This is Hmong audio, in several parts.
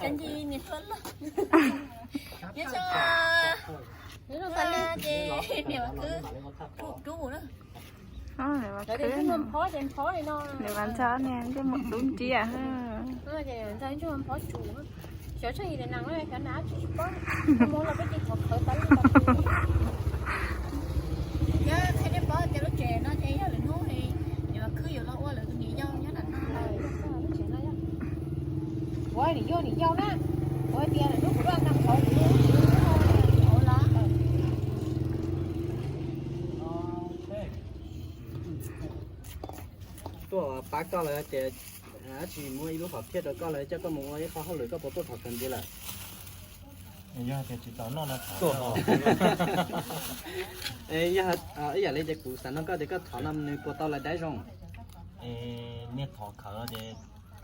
Ces niam Khwb, niam Khwb, niam Vam Ntxawg niag ntsej muag dub nciab. Xyov tseem yim li nees xyov nas tsis paub. Mus los peb ces qhov qhawv tas li. Yog qhia nej paub tias lub tsev no ces yog lwm hnub niam Vam Khwb yuav los ua lawv tus niam yau nyob nram no. Ua niam yau niam yau na. Ua tias lwm hnub kuv lub nram qhov kuv lub tsev los. Tuaj pab koj lawm ces dab tsi muab ib lub hom phiaj rau koj lawm, coj koj mus ua ib qho hauj lwm, koj puas tuaj thov khawv ntxiv lawm? Yog tias tsis tau noj no thov. Yog ib yam li ces kuv xav nug koj tias koj thov no nws puas tau lawv dab zoo? Nej thov khawv ces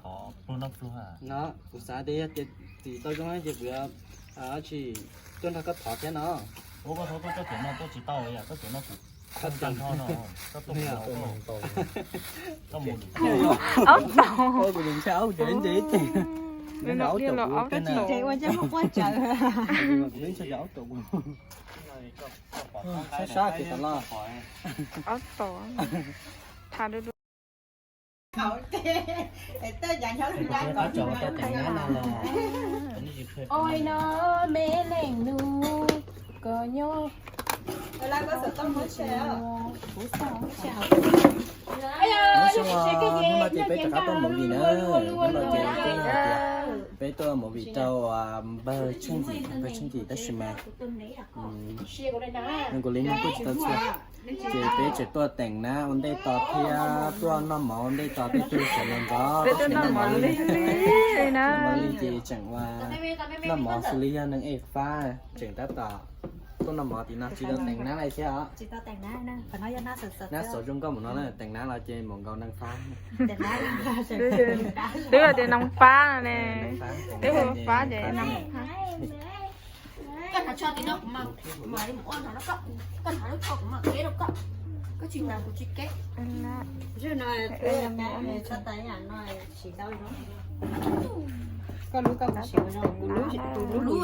thov pluag noj pluag. No kuv xav tias yog tias tsis tau zoo ces kuv yuav tsis tuaj nrog koj thov thiab no. Ua koj thov koj coj tias no tuaj tsis tau yom, koj tias no kuv tag nrho no. Aub tau. Kuv ntshai aub ces nce ib teg. Nws no aub tau ua coj muaj quaj tsaws. Kuv ntshai aub tau. Sab sab ces tau los. Aub tau. Tha du du. Oi no me leej nus ko nyob. Hnub no ces peb rov qab tuaj movie na, hnub no ces peb hais tias peb tuaj movie rau npawg Tsheej Yim, npawg Tsheej Yim tab sis mas nws kuv li neeg tuaj tsis tau txhua, ces peb tseem tuaj teem nab ua ntej tos thiab tuaj noj mov ua ntej tos tej tug sawv los ntxov, peb tuaj noj mov lig lig na, noj mov lig ces tseem ua noj mov xws li yog neeg ej fab tseem tab tom tuaj noj mov tim no tsis tau teem nab li thiab os. Nab xauv zoo nkauj mus no na, teem nab los ces mus nkaus neeg fab. Twb tias neeg fab no ne, twb hu fab ces neeg fab. Koj thov tso tim no kuv mam li mus ua nrog rau koj, koj thov lub tsho kuv mam keb rau koj, koj tsis ntaus kuv tsis keb. Koj lub koj puas siv ua zoo? Kuv lub, kuv lub,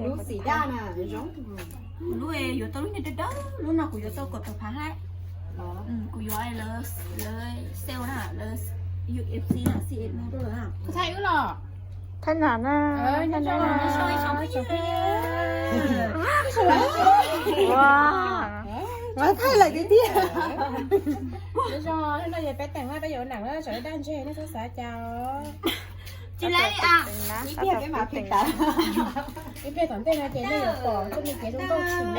lub xim daj na zoo. Kuv lub yuav tau lub niag dawb dawb, lub no kuv yuav tau kaum tawm phav hab. Kuv yuav lawv, lawv sale na, lawv U F C na, C F no rau lawv na. Thaij wb los. Thaij nam na. Ua, thaij lawm tiag tiag. Zoo, hnub no yog peb teem na, peb yuav ua nam na, tsam ib daj ntseg nej txhob xav cas os. Tsis lawv ib pliag peb mam phem tas. Ib pliag tom ntej no ces nej yuav pom txoj me kev zoo nkauj tshwm los.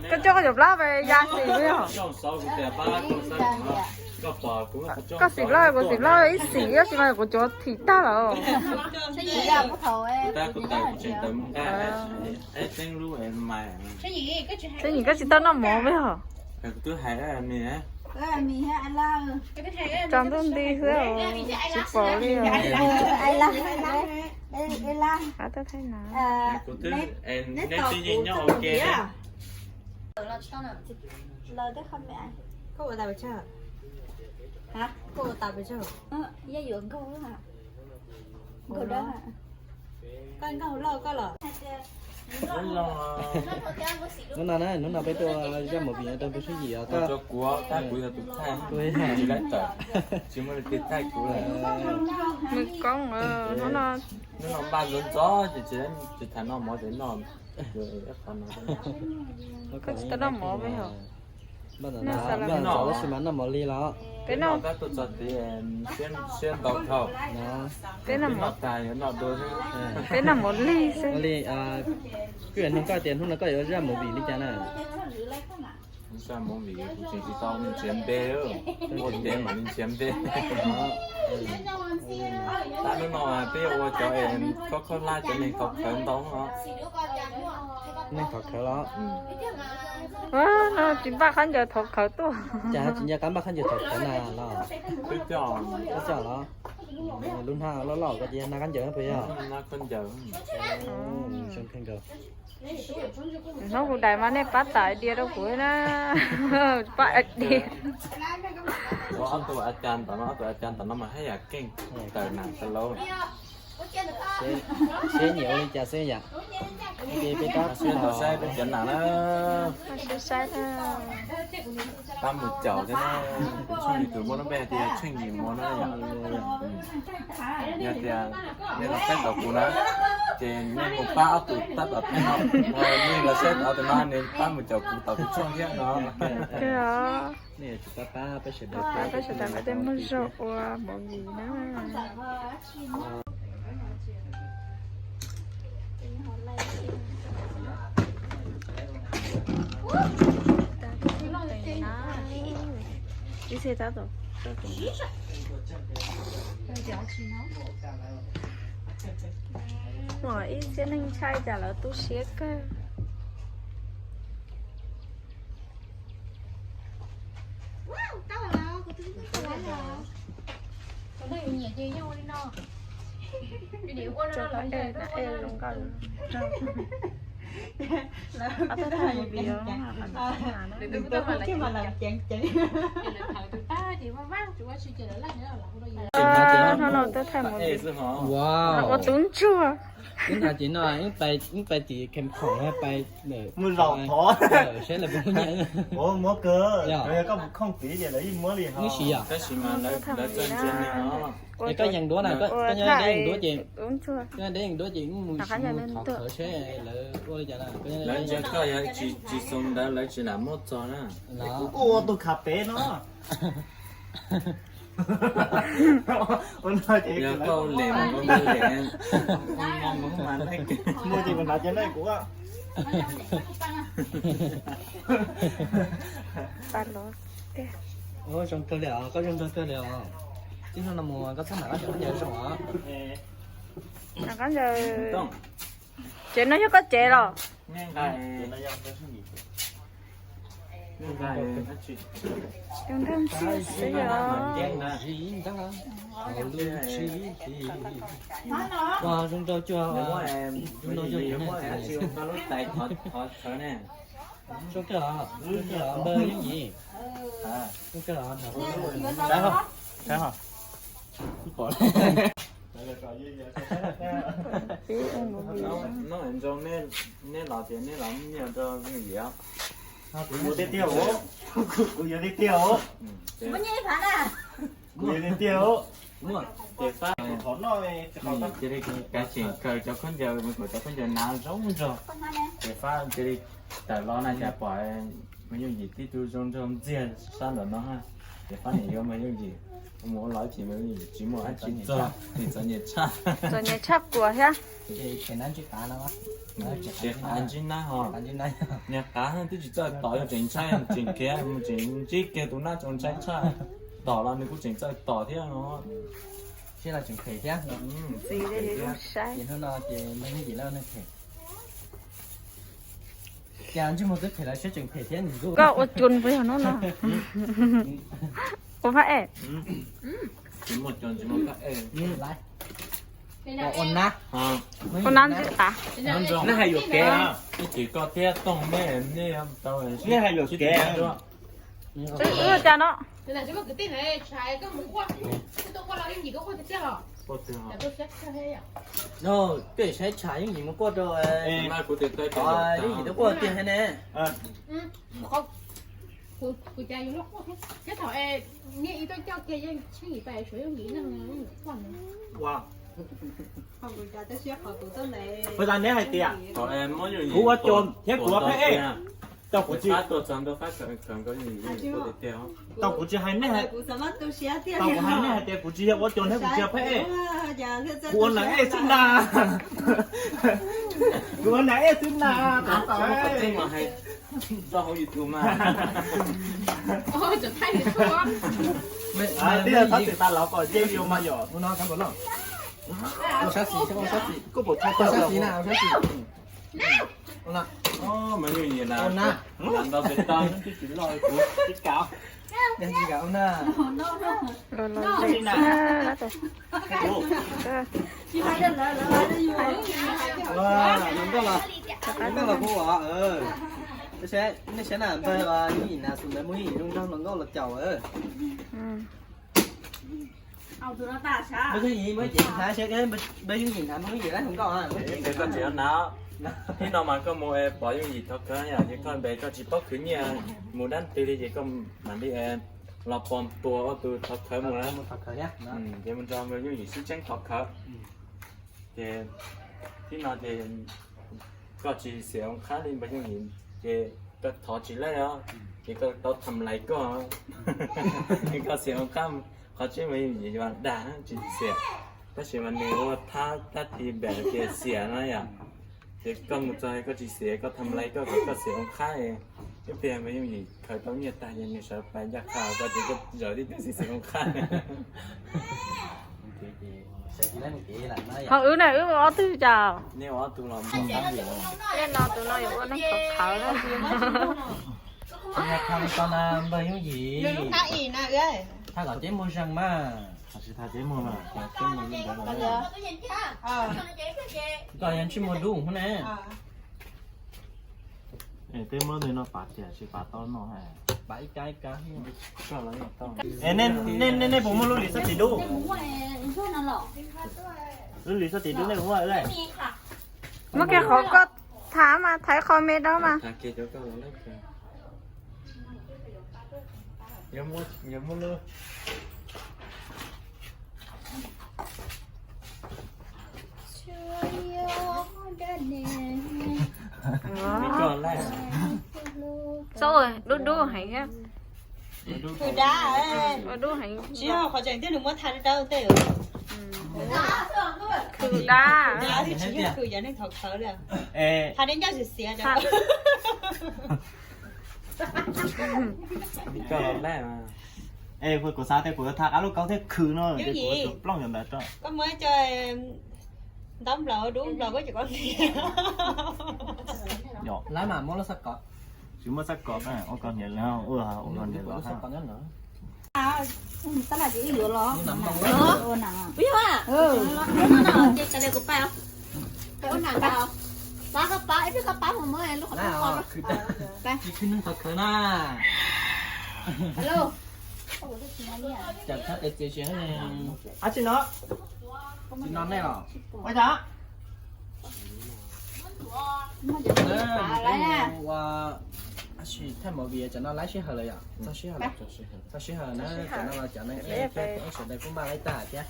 Koj coj koj cov plab ve ya xim li os. Koj xim plab, kuv xim plab ib xim tab sis mas kuv cov thim tag lawm. Tseem nyim koj tsis tau noj mov me os. Tsaus ntuj nti xwb tsis pom li os. Ab, thaij na. Hnub no na, hnub no peb tuaj zaj movie rau npawg Tsheej Yim os. Nws koob, hnub no npaj ntxov ntxov ces tsis tham noj mov ces noj. Koj tsis tau noj mov me os. Npaj ntxov tab sis mas noj mov lig los. Peb noj tab tuaj txog tid siab ntau dhau. Peb noj mov, peb noj mov lig xwb. Li, kuv yuav nug koj tias hnub no koj yuav zaj movie li cas na? Zaj movie kuv tseem tsis tau nrhiav npe, ua dev mam li nrhiav npe. Tab hnub no peb yuav ua cov khob khob hlab cov neeg thov khawv ntau no. Neeg thov khawv los? No tsis npaj khaub ncaws thov khawv tuaj. Cas tsis nco qab npaj khaub ncaws thov khawv na los? Twb coj los. Lub hnab loj loj ko ces nag khaub ncaws no puas yog? Hnab kuv dais mas nej pab tawm diav rau kuv na. Pab diav. Ua ob tug a cas tom no, ob tug a cas tom no mas haj yam keej tawm nag tas lauj. Seb nyiam ua li cas xwb yom. Ces peb tab tom saib peb cov nas na. Saib na. Pab mus caum thiab na. Kuv tshooj YouTube muaj lub npe tias Tsheej Yim Muas na yom. Yog tias nej los saib tau kuv na, ces nej mus pab ob tug tab tom thaij no, nej los saib tau tus no nws pab mus caum kuv tau kuv tshooj thiab no. Pab peb sawv daws, peb sawv daws mam tej muaj zog ua movie na. Muaj ib txhiab neeg ntshai cas lawv tu siab kawg. Hnub no tuaj thaij movie ua tub ntsuag. Ib na ces no ib pais tim khem khoom pais mus zaum thov saib lawv puas nyiam. Muab kawg, yog koj mus khoom tid ces lawv yeej muab li ho. Tab sis mas lawv txawj ntse li no. Es koj yeem duab na, koj nyob deb yeem duab ces, koj nyob deb yeem duab ces mus thov khawv seb lawv ua li cas na. Lawv ntsia koj yog tsis xoo ntawd lawv tsis lam muab txog na. Kuv kuj ua tus khav pem no. Yog koj lem mas koj lem, muaj ces kuv hnav cov no kuv. Zoo kawg li os, koj zoo kawg li os. Tib hnub no mus koj txhob hnav koj cov khaub ncaws zoo os. Hnav khaub ncaws. Tsev no yog koj tsev los? Tus nrag ntxhiab xwb os. Ua zoo nraug cuag, zoo nraug cuag. Zoo kawg os, zoo kawg os npawg Yooj Yim. Zoo kawg os. Saib ho, saib ho. Neb los ces neb los muab nyiaj rau Yooj Yim. Kuv yuav tiag tiag os, kuv yuav tiag tiag os. Kuv yuav tiag tiag os. Ces fab, cia li kav tseem khaws cov khaub ncaws, mus khaws cov khaub ncaws hnav zoo nraug. Ces fab cia li tawm los na cas pom Yooj Yim tib tug zoo nraug ntxiag sab ntawm no ha. Ces fab nim yuav mas Yooj Yim mus ua los ces mas Yooj Yim tsis muaj dab tsi txog, nim txom nyem tshaj. Txom nyem tshaj quas thiab. Tsev qav ntsib nab ho. Niag qav twb tsis txawj tom, yog tseem ntshai tseem khiav mus tseem ntsib kiag tus nab tseem ntshai tshaj. Tom los nws kuj tseem txawj tom thiab no. Siab los tseem phem thiab. Txiv, hnub no ces npawg Yooj Yim lawv neeg phem. Cas ntsej muag twb phem lawv siab tseem phem thiab nws. Koj ua cuag npawg yog hnub no. Ua phab ej. Ua nab, ua nab ntsib qav. Nej hais yuam kev, nej hais yuam kev. Wb ua cas no? Tej saib tsham Yooj Yim mus quaj rau, Yooj Yim twb quaj tiag thiab ne. Ua, neb hais tias kuv ua cas thiab kuv ua phab ej. Tau kuv tsis, tau kuv tsis hais nej, tau kuv hais nej hais tias kuv tsis yog ua cas thiab kuv tsis yog phab ej. Kuv ua nas ej xwb na. Kuv ua nas ej xwb na. Twb yog txhob txwm tas los kom nce video mas yom. Ua sab xis, ua sab xis. Koj puas thaij tau sab xis na, ua sab xis. Ua na. Ntau pes tau twb tsis loj kuv tib kav. Los los zem xwb. Hluas nkauj los, hluas nkauj los puag, nej saib na, npawg Yooj Yim na, xus ntawd muaj Yooj Yim zoo nraug hluas nkauj los caum. Npawg Yooj Yim muab cev hnav saib, npawg Yooj Yim hnav, npawg Yooj Yim lab hluas nkauj. Koj tsis na, hnub no mas koj mus pom Yooj Yim thov khawv yom, ces koj npe koj tsis paub khwv nyiaj mus dab twg li ces koj mam li los pom tua ua tus thov khawv mus na. Ces mus nrog npawg Yooj Yim sib tseeb thov khawv. Ces hnub no ces koj tsis xiam oo qhab li npawg Yooj Yim, ces koj thov tsis laij os, ces koj tau tham lais koj. Koj xiam oo qhab qhov tseeb npawg Yooj Yim yuav dag tsis xiam, tab sis mas nws ua thab thab ti npam tias xiam no yom. Ces koj mus txog koj tsis xiam, koj tham lais koj kom koj xiam oo qhab, ib pliag npawg Yooj Yim khaws tau nyiaj tag ces nws sawv pas ncaj qha koj ces koj zaum tib tug xiam xiam oo qhab. Ho wb na, wb ua ob tug cas? Nej ua ob tug los mus. Tej no tus no yuav ua neeg khov khawv na. Npawg Yooj Yim, thab kom ceeb muag zeeg mas. Koj yog ntsej muag dub hwv ne. Tej muab tej no pav tiag tsis pav tau no. Nej puas muaj lub lis xab tis dub? Lub lis xab tis dub nej puas muaj? Muab kiag qhov koj tham mas, thaiv qhov me rau mas. Txhob ua dub dub heev thiab. Khwv dab, ua dub heev. Tsis yog qhov tseem tiag nws muab tha dawb tej. Khwv dab. Khwv dab, tsis yog khwv yog neeg thov khawv li. Tha deb ncauj xiv xiav. Koj los laj. Es kuv xav tias kuv tha qab lub kaub thiab khwv no, kuv tus plooj yuav ntawd rau. Koj muab cov ntaub nplaum dub nplaum koj cov koj hniav. Lab mas muab lub xab kos. Tsis muaj xab kos, ua koj hniav lawm, ua ua koj hniav lawm. Tab laj ces wb yuav los. Ua nas. Ua nas. Ces kav liam kuv pab. Pab koj pab, ib pliag koj pab mus muab lub qhov txog kho. Tsis khwv neeg thov khawv na. Alo. Cas thab tes txias tsis ab tsi no. Tsis no nej los ua cas? Ua thaij movie tsam no laib sij hawm lawm yom, txog sij hawm lawm, txog sij hawm na, tsam no los cov neeg ib sawv daws kuj npaj laib tag thiab.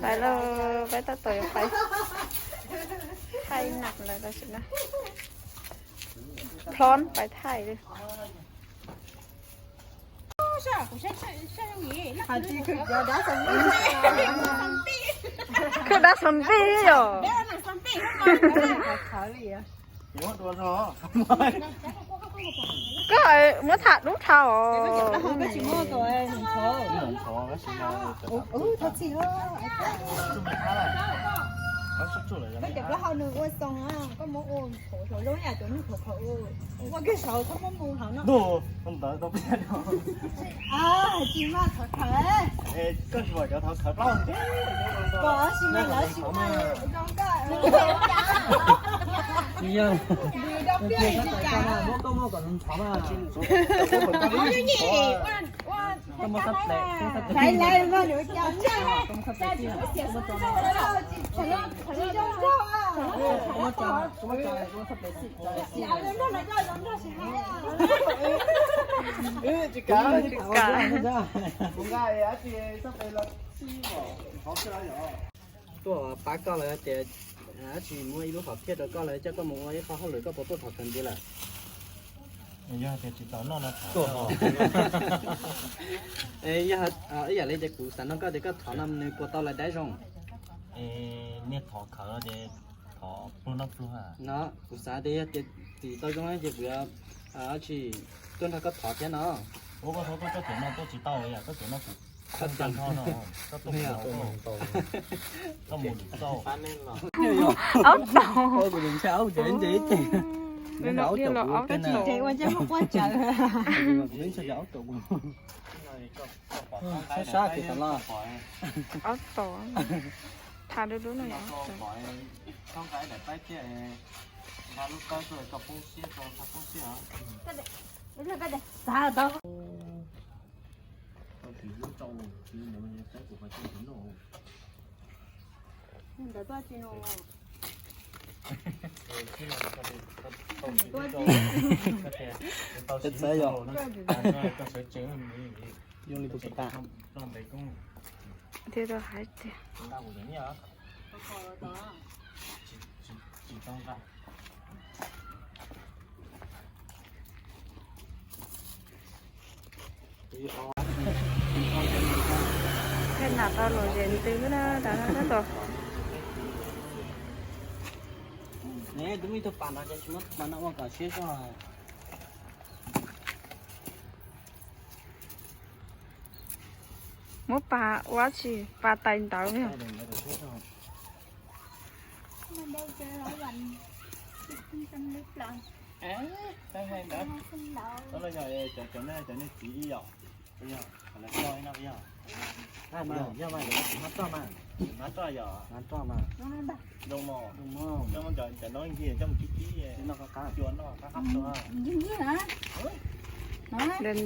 Pais lauj, peb tab tom yuav pais thaij nas lawm tab sis na, plhob pais thaij li. Khwv dab xombie yom. Koj muab tham dub dhau os. Tsis mas thov khawv. Koj tsis pom cov thov khawv plaub. Pom sis mas lawv tsis ua zoo koj. Tsis yog. Muab koj muab kom nthov mas. Laiv laiv mas nws ua cas. Tsis zoo nkauj. Tuaj pab koj lawm tias, tsis muaj ib lub hom phiaj rau koj lawm, coj koj mus ua ib qho hauj lwm, koj puas tuaj thov khawv ntxiv lawm? Yog tias tsis tau noj no thov. Yog ib yam li ces kuv xav nug koj tias koj thov no nws puas tau lawv dab zoo? Nej thov khawv ces thov pluag noj pluag. No kuv xav tias yog tias tsis tau zoo ces kuv yuav tsis tuaj nrog koj thov thiab no. Ua koj thov koj cov no tuaj tsis tau, yog koj cov no kuv Aub tau. Aub tau. Aub tau. Aub tau. Tha dub dub no. Thiab tau hais tias Thaj nam tau los zem ntws na, tas no tab tom. Ne, tus me tug pas no ces tsis muab pas no ua kom siab zog. Muab pas ua tsi, pas tais ntawv. Ntawv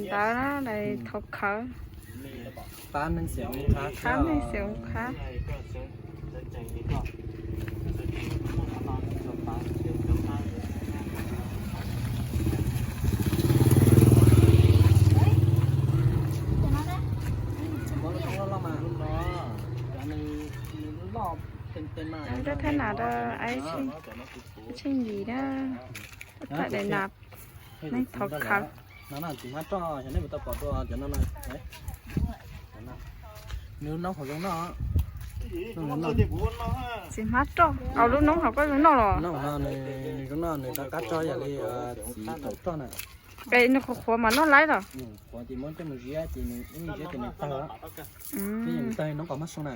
ntawv na, thauv khawv. Pab neeg xeem Hmoob qhab, pab neeg xeem Hmoob qhab. Rau thaj nam rau ai tsheej yim na, thaj daim nas neeg thauv khawv. Txiv hmab roj, au lub noob hauv koj zoo noj los? Nws zoo noj, nws rov qab tso yam li txiv taum roj na. Es nws qhuav qhuav mas noj laib los? Qhuav ces muab coj mus ziab ces nws ib ziab ces nws tawg. Nws tawg noob kom mab soo na.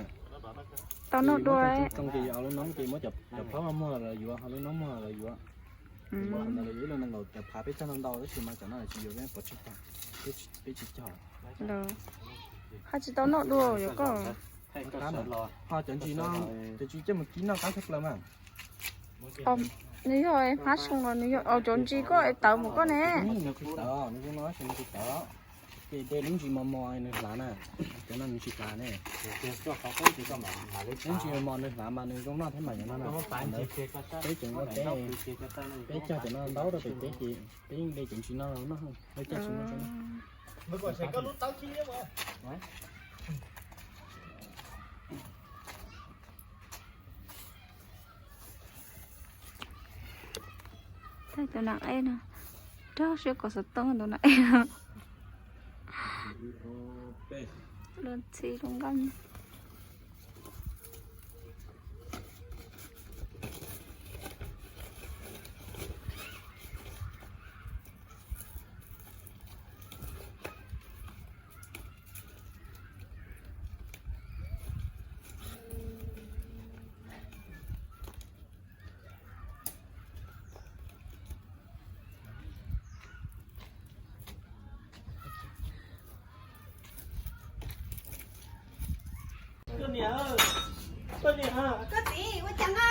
Tau noj dua. Tsoo ces yog lub noob ces muab cov phaub muag los yuav, ho lub noob muag los yuav. Ntawd los yuav ib lo nees nkaum cov phav peb cog ntau ntau tab sis mas cov no tsis yuav, peb pov tseg tag, peb tsis cog. Haj tsis tau noj dua yuav koj. Ho cov ntsis no, cov ntsis coj mus kib noj qab tshaj plaws mas. Nws yog hmab soo los nws yog, cov ntsis koj es tawv mus koj ne. Nws tsis tawv, nws zoo no ces nws tsis tawv. Ces de lub ntsis mos mos nws hlav na, cov no nws tsis hlav ne. Lub ntsis mos mos nws hlav mas nws zoo noj thiab mas cov no na. Peb tseem ua teb, peb cog cov no ntau rau pem teb ces peb yeej de cov ntsis no los noj, peb cog tsis muaj tseeb. Tus nas ej no, rau siab kom xov tooj tus nas ej no. Luag ntxhi luag nqaj. Koj niam, koj niam, koj txiv ua cas na?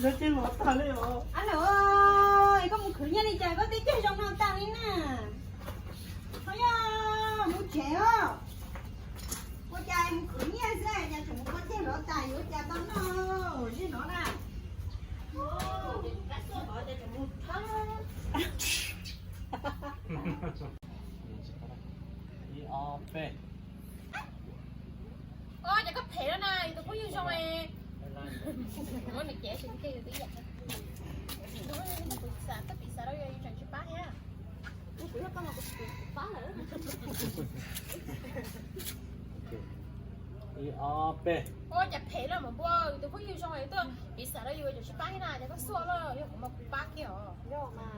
Lawv ceg los tag li os. Ab los, es koj mus khwv nyiaj li cas koj teb ceg zoo no tag li na? Ho yog mus tsev os. Ua cas mus khwv nyiaj xwb cas tseem mus ua ceg los tag, yuav ua cas tau noj zim no na? Ua cas koj phem no na, yus tus phooj ywg zoo es. Muab nws cem, nws cem yus twb yam. Koj piv xav rau yus, yus tseem tsis pab thiab. Kuv yog koj mas kuv tsis pab lawm. Ua cas phem no mas npua, yus tus phooj ywg zoo es tuaj piv xav rau yus, yus tseem tsis pab thiab na, ces koj xuaj los yog kuv mas kuv pab kiag os. Yog mas.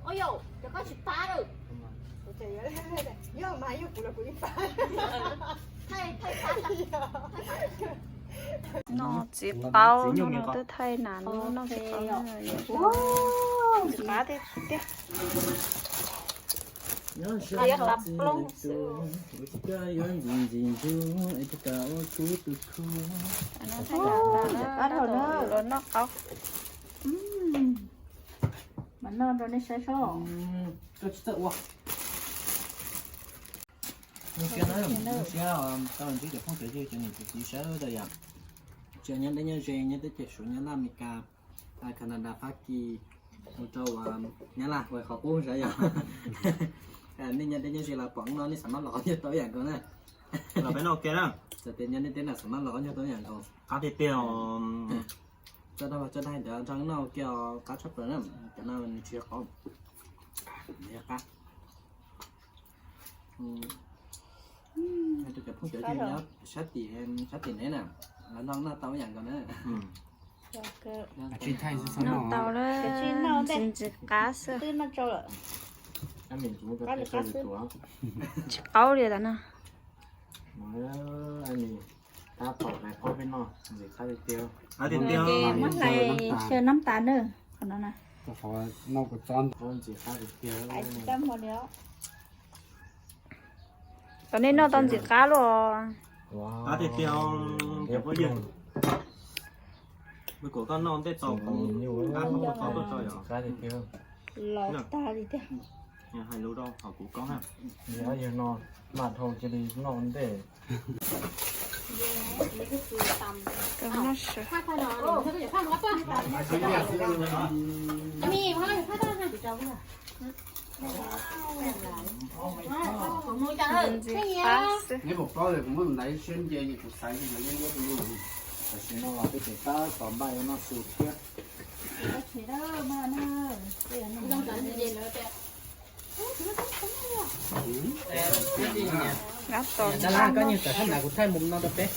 Ua yau, ces koj tsis pab lawm. Yog mas yog kuv los kuv ib pab. No txiv qaub no, no twb thaij nas no, no txiv qaub, txiv qab tiag tiag. Qaub plooj xwb. Los noj qaub. Mas noj rau nej saib seb. Zoo siab na, zoo siab tau ntsib cov phooj cov ywg, cov niam cov txiv sawv daws yom. Tsis hais nyob deb nyob ze, nyob teb chaws Suav, nyob Naj Amelikas, Canada, Fab Kis, mus rau Nyab Laj, uas qhov qub sav yom. Nej nyob deb nyob ze los pom no nej xav maj los qhov nyuag tau ib yam nkaus na. Los peb noj ua ke na. Txawm tias nyob nej teb na xav maj los qhov nyuag tau ib yam nkaus. Qab tiag tiag. Tso dag tso dag ntawd nrog noj ua ke os, qab tshaj plaws na. Cov no nws tsis yog qaub, nws yog qab. Rau cov phooj cov ywg nyob sab tim, sab tim neb na, los noj noj tau ib yam nkaus na. Noj tau lawm, ntxim ntxim qab xwb. Tsis qaub li tas na. Muab hlais xyaw nab tas na, qhov no na. Tom nej noj tau ntxim qab luaj. Qab tiag tiag, cov phooj ywg. Kuv koj noj ntej tau, qab tau tuaj tso yom. Los tag li tiag. Hais lus rau hauv kuv koob na. Yog no mas dhau cia li noj ntej. Ntxim qab xwb. Neb puas paub kuv muaj ntaiv siab nce kuv xaiv li no liab liab li. Tam sim no los peb tseem tab tom npaj yuav noj su thiab. Koj nyiam tawm sab nrad kuv thaij mus no rau peb.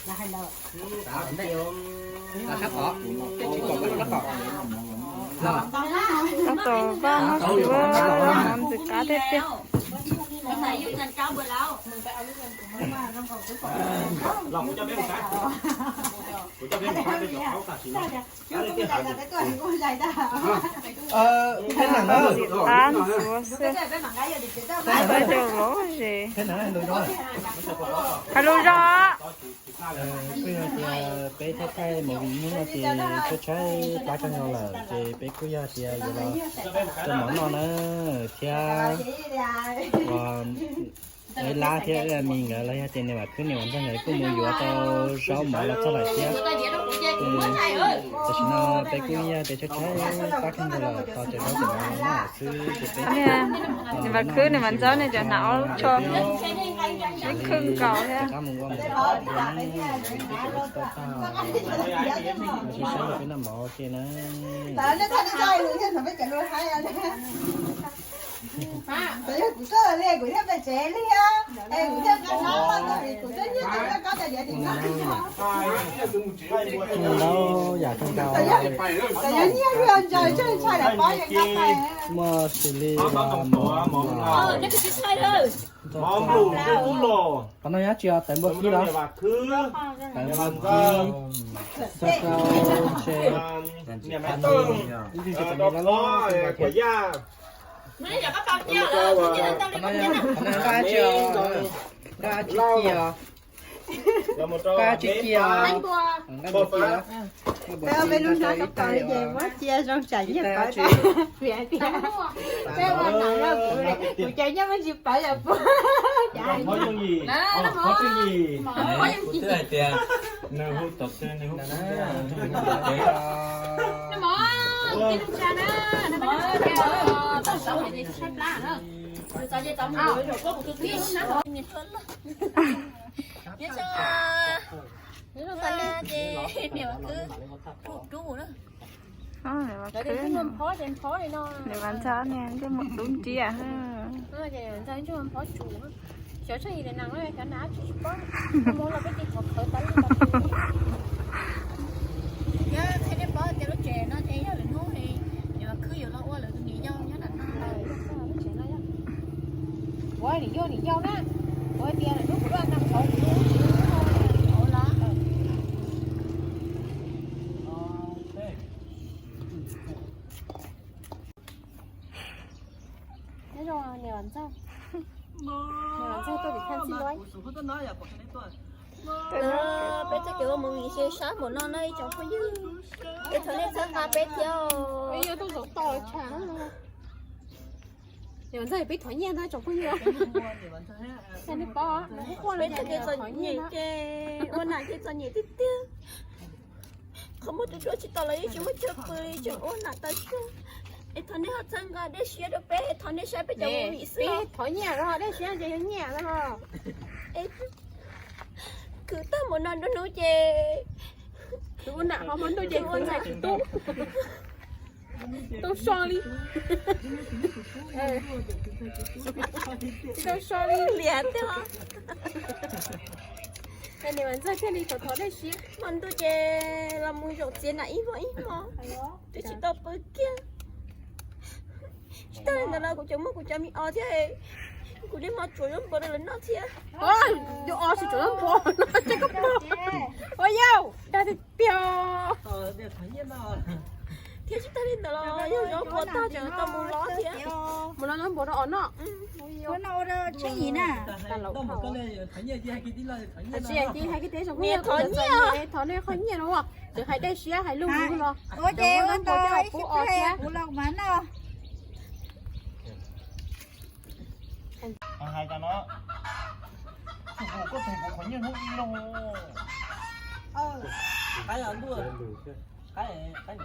Sab tod, sab tod. Tab tom npaj noj su, ntxim qab tiag tiag. Ntxim qab ntxuav xwb. Peb cov lom zem. Hais lus zog. Kuj yog tias peb thaij thaij movie hnub no ces tshaib tshaib plab kawg nkaus lawm ces peb kuj yog tias yuav los rau mov noj na thiab. Ua, Lab thiab Mis nkawd los yog tias niam Vam Khwb niam Vam Ntxawg nkawd kuj mus yuav tau zaub mov los txog lawm thiab. Tam sim no peb kuj yog tias tshaib tshaib plab kawg nkaus lawm tos cov zaub cov mov los noj xwb ces peb, niam Vam Khwb niam Vam Ntxawg nej cov hnav ob lub tsho sib khwb nkaus thiab. Peb noj mov ua ke na. Ntau yam kawg nkaus, muaj xws li mov, qhov no nyob tsis yog tawv npua kib los, tawv npua kib, xav rau ntshe ib tug tsis tau me loj loj. Qhov no nqaij tsis, nqaij tsis ci os. Nqaij tsis ci os. Nqaij tsis ci os. Peb ua peb lub hnab koj kawg li ces muab cia zoo tsam nyiaj pawv tau. Peb ua no, kuv ces nyiaj muaj tsis pawv yom puas. Kuv twb hais tias nws hu tom xwb nws hu. Niam Vam Ntxawg ne twb mus dub ntiag. Yog qhia nej paub tias lub tsev no ces yog lwm hnub niam Vam Khwb yuav los ua lawv tus niam yau nyob nram no lawm. Niam Vam Ntxawg, niam Vam Ntxawg tuaj tim Thaj Txij Luaib. Peb txoj kev ua movie ze sab npaum no na ib tsoom phooj ywg, es thov nej txhawb nqa peb thiab os. Niam Vam Ntxawg, peb thov nyiaj no tsoom phooj ywg. Peb txoj kev txom nyem ces ua nam ces txom nyem tiag tiag. Qhov muaj tus duab tsis tau los yeej tsis muaj chaw pw li, tseem ua nam tau xyoo. Es thov nej ho txhawb nqa dej siab rau peb, thov nej saib peb cov movie xwb. Peb thov nyiaj no, dej siab ces yog nyiaj no. Khwv tag npaum no nruab hnub ces, khwv ua nam ho hmo ntuj ces khwv ua nam tsis tub, tub so li, tsis tau so li liam tiag. Niam Vam Ntxawg thiaj li thov thov dej siab, hmo ntuj ces los mus zaum txiav nam ib hmo ib hmo, twb tsis tau pw kiag. Tsis tas li ntawd los kuv cov muaj kuv cov me os thiab, kuv niaj hmo tsuav zaub npua rau lawv noj thiab. Yus os tsis tsuav zaub npua no ces koj pog. Ua yau dag tiag tiag. Thiab tsis tas li ntawd los yog zaub npua tag ces tau mus los thiab. Mus los zaub npua rau os noj. Tsis hais kiag hais kiag tias zoo, thov nej qhov nyiaj no, tsis hais dej siab hais lub lub los. Ua ces ua tau ib pub os thiab. Hais tas no, kuv koj tus kuv qhov nyiaj hnub ib no. Qaib, qaib,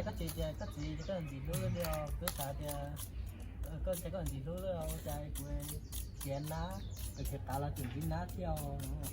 koj txiv tias koj txiv tias koj ntxim hlub li os, kuv xav tias koj tias koj ntxim hlub li os, ua cas kuv txiav nab, txiav qav los tseem ntxiv nab thiab os.